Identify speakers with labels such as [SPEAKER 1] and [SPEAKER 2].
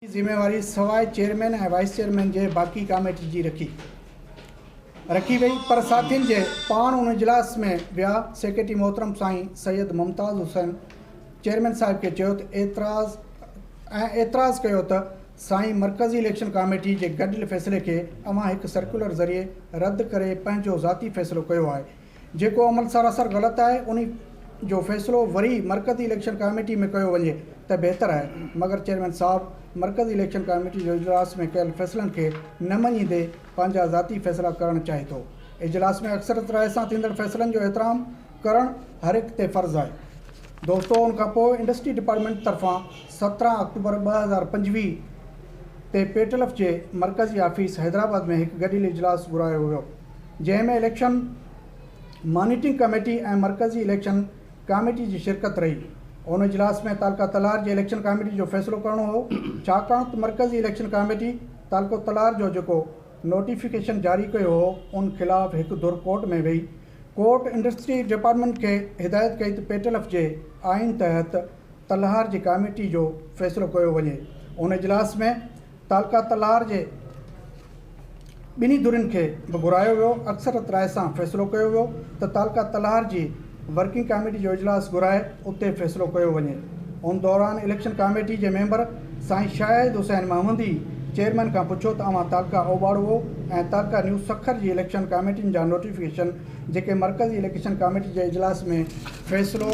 [SPEAKER 1] ذميواري سواء chairman ۽ vice chairman جي باقي ڪاميٽي جي رکي رکي وئي پر ساٿين جي پاڻ ان اجلاس ۾ ويا سيڪريٽري محترم سائين سيد ممتاز حسين چيئرمين صاحب کي چيو ته اعتراض ۽ اعتراض ڪيو ته سائين مرڪزي اليڪشن ڪاميٽي جي گڏيل فيصلي کي اوهان هڪ سرڪيولر ذريعي رد ڪري پنهنجو ذاتي فيصلو ڪيو آهي جيڪو عمل سراسر غلط آهي انهي جو فيصلو وري مرڪزي اليڪشن ڪاميٽي ۾ ڪيو وڃي ته بهتر آهي مگر چيئرمين صاحب مرڪزي اليڪشن ڪاميٽي جو اجلاس ۾ ڪيل فيصلن کي نه مڃيندي پنهنجا ذاتي فيصلا ڪرڻ چاهي ٿو اجلاس ۾ اڪثريت راء سان ٿيندڙ فيصلن جو احترام ڪرڻ هر هڪ تي فرض آهي دوستو ان کان پوء انڊسٽري ڊپارٽمينٽ طرفان 17 آڪٽوبر 2025 تي پيٽلف جي مرڪزي آفيس حيدرآباد ۾ هڪ گڏيل اجلاس گهرايو ويو جنهن ۾ اليڪشن مانيٽرنگ ڪميٽي ۽ مرڪزي اليڪشن ڪاميٽي جي شرڪت رهي. ان اجلاس ۾ تعلقه تلهار جي اليڪشن ڪاميٽي جو فيصلو ڪرڻو هو، ڇاڪاڻ ته مرڪزي اليڪشن ڪاميٽي تعلقو تلهار جو جيڪو نوٽيفڪيشن جاري ڪيو هو، ان خلاف هڪ ڌر ڪورٽ ۾ وئي. ڪورٽ انڊسٽري ڊپارٽمينٽ کي هدايت ڪئي ته پيٽلف جي آئين تحت تلهار جي ڪاميٽي جو فيصلو ڪيو وڃي. ان اجلاس ۾ تعلقه تلهار جي ٻنهي ڌرين کي به گهرايو ويو، اڪثريت راء سان فيصلو ڪيو ويو ته تعلقه تلهار جي ورڪنگ ڪاميٽي جو اجلاس گهرائي اتي فيصلو ڪيو وڃي. ان دوران اليڪشن ڪاميٽي جي ميمبر سائين شاهد حسين محمدي چيئرمين کان پڇيو ته اوهان تعلقه اوٻاڙوو ۽ تعلقه نيو سکر جي اليڪشن ڪاميٽين جا نوٽيفڪيشن جيڪي مرڪزي اليڪشن ڪاميٽي جي اجلاس ۾ فيصلو.